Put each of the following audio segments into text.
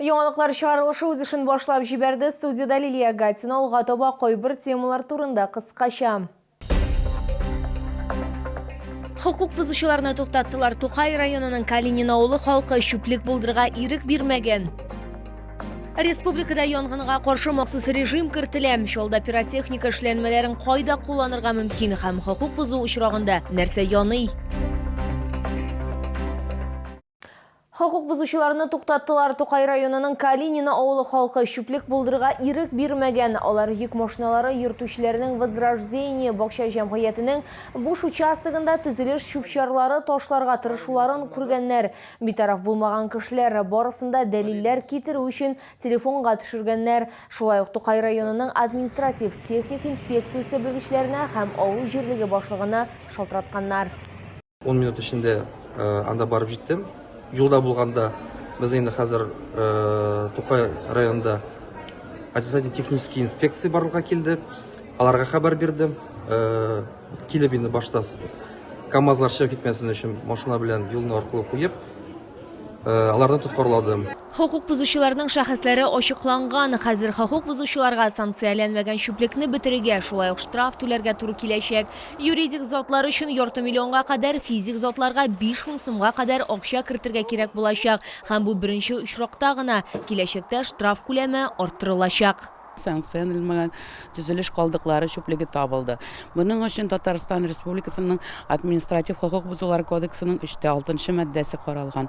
Яңалыклар чыгарылышы үз эшен башлап җибәрде. Студиядә Лилия Гатина. Алга таба кайбер темалар турында кыскача. Хокук бозучыларны туктаттылар. Тукай районының Калинин авылы халкы чүплек булдырырга ирек бирмәгән. Республикада янгынга каршы махсус режим кертелә. Чалда пиротехника эшләнмәләрен кайда кулланырга мөмкин һәм хокук бозу очрагында нәрсә яный? Хокук бозучыларны туктаттылар. Тукай районының Калинино авылы халкы чүплек булдырырга ирек бирмәгән. Алар йөк машиналары йөртүчеләренең Возрождение бакча җәмгыятенең буш участогында төзелеш чүп-чарлары ташларга тырышуларын күргәннәр. Битараф булмаган кешеләр барысын да дәлилләр китерү өчен телефонга төшергәннәр. Шулай ук Тукай районының административ техник инспекциясе белгечләренә һәм авыл җирлеге башлыгына шалтыратканнар. Ун минут эчендә анда барып җиттем. Юлда булганда без инде хәзер Тукай районында административно-технический инспекция барлыкка килде. Аларга хәбәр бирдем. Килеп инде башта КАМАЗлар чыгып китмәсен өчен машина белән юлны аркылы куеп, аларны тоткарладым. Хокук бозучыларның шәхесләре ачыкланган. Хәзер хокук бозучыларга санкцияләнмәгән чүплекне бетерергә, шулай ук штраф түләргә туры киләчәк. Юридик затлар өчен ярты миллионга кадәр, физик затларга 5000 сумга кадәр акча кертергә кирәк булачак. Һәм бу беренче очракта гына. Киләчәктә штраф күләме арттырылачак. Санкцияләнмәгән төзелеш калдыклары чүплеге табылды. Моның өчен Татарстан Республикасының Административ хокук бозулар кодексының 3 тә 6 нчы маддәсе каралган.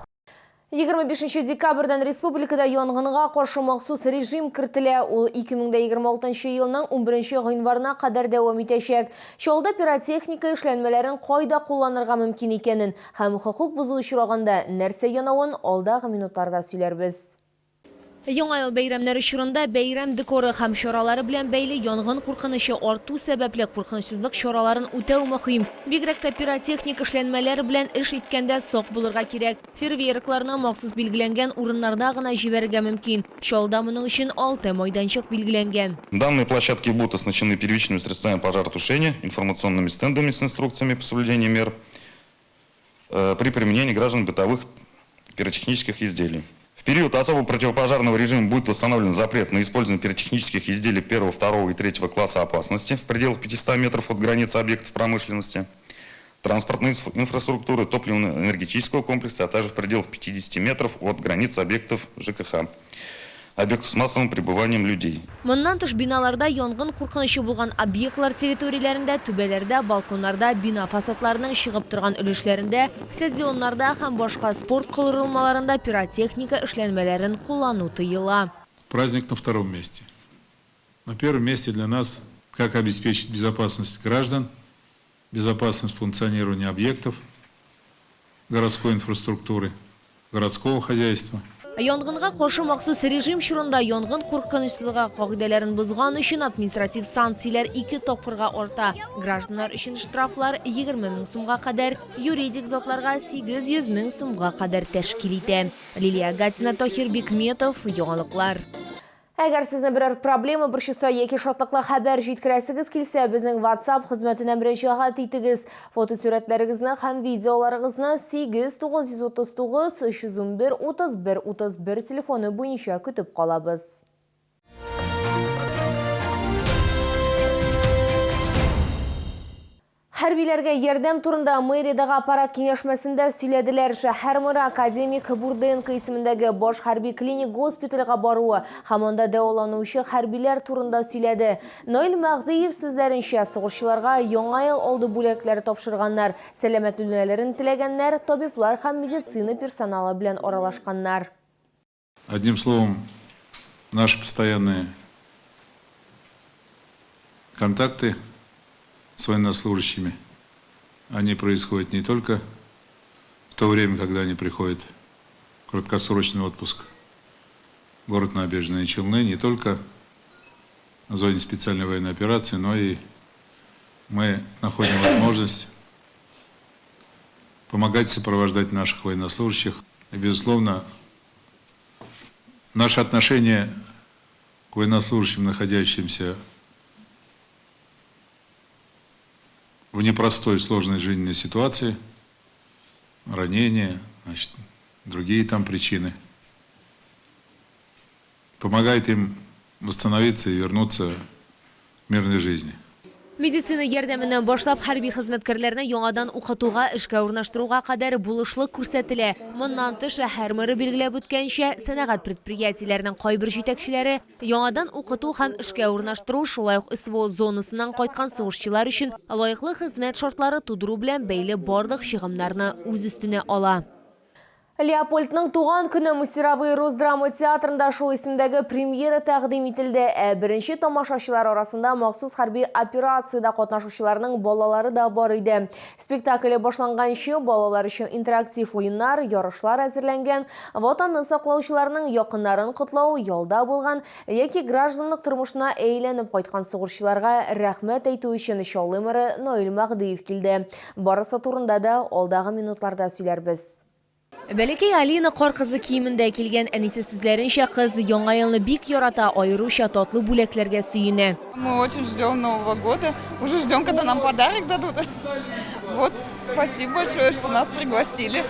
25 декабрьдән республикада янгынга каршы махсус режим кертелә. Ул 2026 елның 11 гыйнварына кадәр дәвам итәчәк. Чаллыда пиротехника эшләнмәләрен кайда кулланырга мөмкин икәнен һәм хокук бозу очрагында нәрсә янавын алдагы минутларда сөйләрбез. Яңа ел бәйрәмнәре чорында бәйрәм декоры һәм чаралары белән бәйле янгын куркынычы арту сәбәпле, куркынычсызлык чараларын үтәү мөһим. Бигрәк тә пиротехник эшләнмәләр белән эш иткәндә сак булырга кирәк. Фейерверкларны махсус билгеләнгән урыннарда гына җибәрергә мөмкин. Чаллыда моның өчен алты майданчык билгеләнгән. Данные площадки будут оснащены первичными средствами пожаротушения, информационными стендами с инструкциями по соблюдению мер при применении граждан бытовых пиротехнических изделий. В период особого противопожарного режима будет установлен запрет на использование пиротехнических изделий первого, второго и третьего класса опасности в пределах 500 метров от границы объектов промышленности, транспортной инфраструктуры, топливно-энергетического комплекса, а также в пределах 50 метров от границ объектов ЖКХ, объектов с массовым пребыванием людей. Моннан тыш, биналарда янгын куркынычы булган объектлар территорияләрендә, түбәләрдә, балконнарда, бина фасадларының чыгып торган өлешләрендә, стадионнарда һәм башка спорт корылмаларында пиротехника эшләнмәләрен куллану тыела. Праздник на втором месте. На первом месте для нас, как обеспечить безопасность граждан, безопасность функционирования объектов городской инфраструктуры, городского хозяйства. Янгынга каршы махсус режим чорында янгын куркынычсызлыгы кагыйдәләрен бозган өчен административ санкцияләр ике тапкырга арта. Гражданнар өчен штрафлар 20 мең сумга кадәр, юридик затларга 800 мең сумга кадәр тәшкил итә. Лилия Гатина, Таһир Бикметов, Яңалыклар. Әгәр сезне берәр проблема борчыса яки шатлыклы хәбәр җиткерәсегез килсә, безнең WhatsApp хезмәтенә мөрәҗәгать итегез. Фотосурәтләрегезне һәм видеоларыгызны 8 939 311 31 31 телефоны буенча көтеп калабыз. Хәрбиләргә ярдәм турында мэриядәге аппарат киңәшмәсендә сөйләделәр. Шәһәр мэры академик Бурденко исемендәге баш хәрби клиник госпитальгә баруы һәм анда дәваланучы хәрбиләр турында сөйләде. Наил Мәһдиев сүзләренчә, сугышчыларга Яңа ел алды бүләкләре тапшырганнар, сәламәтләнүләрен теләгәннәр, табиблар һәм медицина персоналы белән аралашканнар. Одним словом, наши постоянные контакты с военнослужащими, они происходят не только в то время, когда они приходят в краткосрочный отпуск в город Набережные Челны, не только в зоне специальной военной операции, но и мы находим возможность помогать сопровождать наших военнослужащих. И, безусловно, наше отношение к военнослужащим, находящимся в непростой, сложной жизненной ситуации, ранения, значит, другие там причины. Помогает им восстановиться и вернуться к мирной жизни. Медицина ярдәменнән башлап хәрби хезмәткәрләрне яңадан укытуга, эшкә урнаштыруга кадәр булышлык күрсәтелә. Моннан тыш, шәһәр мэры билгеләп үткәнчә, сәнәгать предприятиеләренең кайбер җитәкчеләре яңадан укыту һәм эшкә урнаштыру, шулай ук СВО зонасыннан кайткан сугышчылар өчен лаеклы хезмәт шартлары тудыру белән бәйле барлык чыгымнарны үз өстенә ала. Леопольдның туган көне Мастеровые Росдрама театрында шул исемдәге премьера тәкъдим ителде. Ә беренче тамашачылар арасында махсус хәрби операциядә катнашучыларның балалары да бар иде. Спектакль башланганчы балалар өчен интерактив уеннар, ярышлар әзерләнгән. Ватанны саклаучыларның якыннарын котлау, ялда булган яки гражданлык тормышына әйләнеп кайткан сугышчыларга рәхмәт әйтү өчен Чаллы мэры Наил Мәһдиев килде. Барысы турында да алдагы минутларда сөйләрбез. Бәләкәй Алина кар кызы киемендә килгән. Әнисе сүзләренчә, кыз Яңа елны бик ярата, аеруча татлы бүләкләргә сөенә. Мы очень ждем Нового года, уже ждем, когда нам подарок дадут. Вот, спасибо большое, что нас пригласили.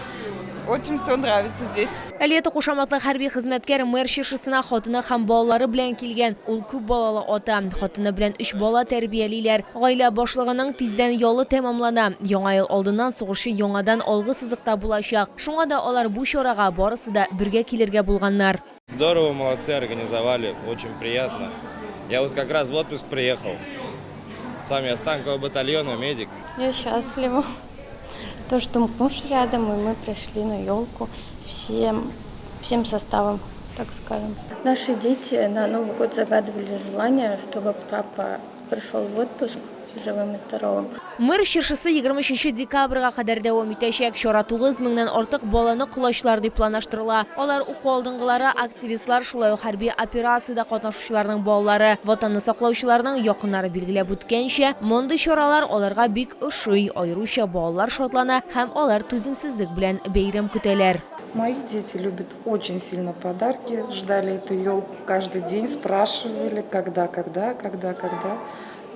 Очень все нравится здесь. Лето кушаматлы хәрби хезмәткәр мэр чыршысына хатыны һәм балалары белән килгән. Ул күп балалы ата. Хатыны белән өч бала тәрбиялиләр. Гаилә башлыгының тиздән ялы тәмамлана. Яңа ел алдыннан сугышчы яңадан алгы сызыкта булачак. Шуңа да алар бу чарага барысы да бергә килергә булганнар. Здорово, молодцы, организовали, очень приятно. Я вот как раз в отпуск приехал. Сам я с танкового батальона, медик. Я счастлива, то, что муж рядом, и мы пришли на елку всем, всем составом, так скажем. Наши дети на Новый год загадывали желание, чтобы папа пришел в отпуск живым и здоровым. Мэр чыршысы 23 декабрьгә кадәр дәвам итәчәк. Чара 9 меңнән артык баланы колачлар дип планлаштырыла. Алар уку алдынгылары, активистлар, шулай ук хәрби операциядә катнашучыларның балалары, Ватанны саклаучыларның якыннары билгеләп үткәнчә, мондый чаралар аларга бик ошый, аеруча балалар шатлана һәм алар түземсезлек белән бәйрәм көтәләр. Мои дети любят очень сильно подарки, ждали эту елку каждый день, спрашивали, когда, когда, когда, когда,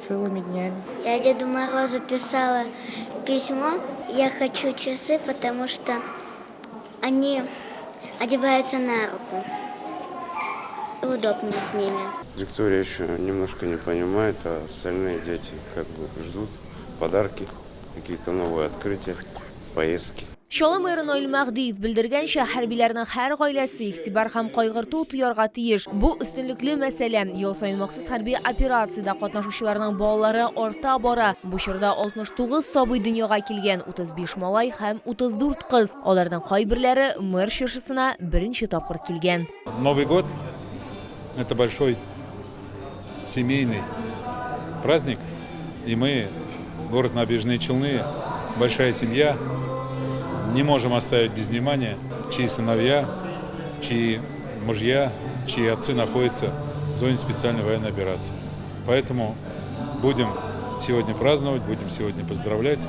целыми днями. Я Деду Морозу писала письмо. Я хочу часы, потому что они одеваются на руку. И удобно с ними. Виктория еще немножко не понимает, а остальные дети как бы ждут подарки, какие-то новые открытия, поездки. Чаллы мэры Наил Мәһдиев белдергәнчә, хәрбиләрнең һәр гаиләсе игътибар һәм кайгырту тоярга тиеш. Бу өстенлекле мәсьәлә. Ел саен махсус хәрби операциядә катнашучыларның балалары арта бара. Бу чорда 69 сабый дөньяга килгән, 35 малай һәм 34 кыз. Аларның кайберләре мэр чыршысына беренче тапкыр килгән. Новый год – это большой семейный праздник, и мы, город Набережные Челны, большая семья, не можем оставить без внимания, чьи сыновья, чьи мужья, чьи отцы находятся в зоне специальной военной операции. Поэтому будем сегодня праздновать, будем сегодня поздравлять,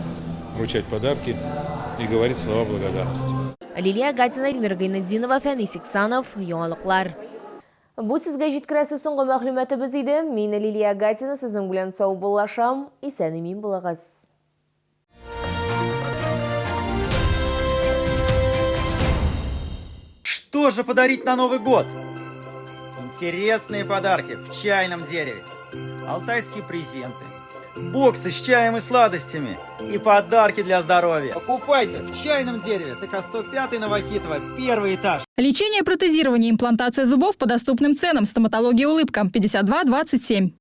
вручать подарки и говорить слова благодарности. Лилия Гатина, Эльмира Гайнетдинова, Фәнис Иксанов, Яңалыклар. Бу сезгә җиткерәсе соңгы мәгълүматыбыз иде. Мин Лилия Гатина сезнең белән саубуллашам. Исән-имин булыгыз. Что же подарить на Новый год? Интересные подарки в чайном дереве. Алтайские презенты. Боксы с чаем и сладостями. И подарки для здоровья. Покупайте в чайном дереве. ТК 105 Новохитово, первый этаж. Лечение, протезирование, имплантация зубов по доступным ценам. Стоматология «Улыбка» 52 27.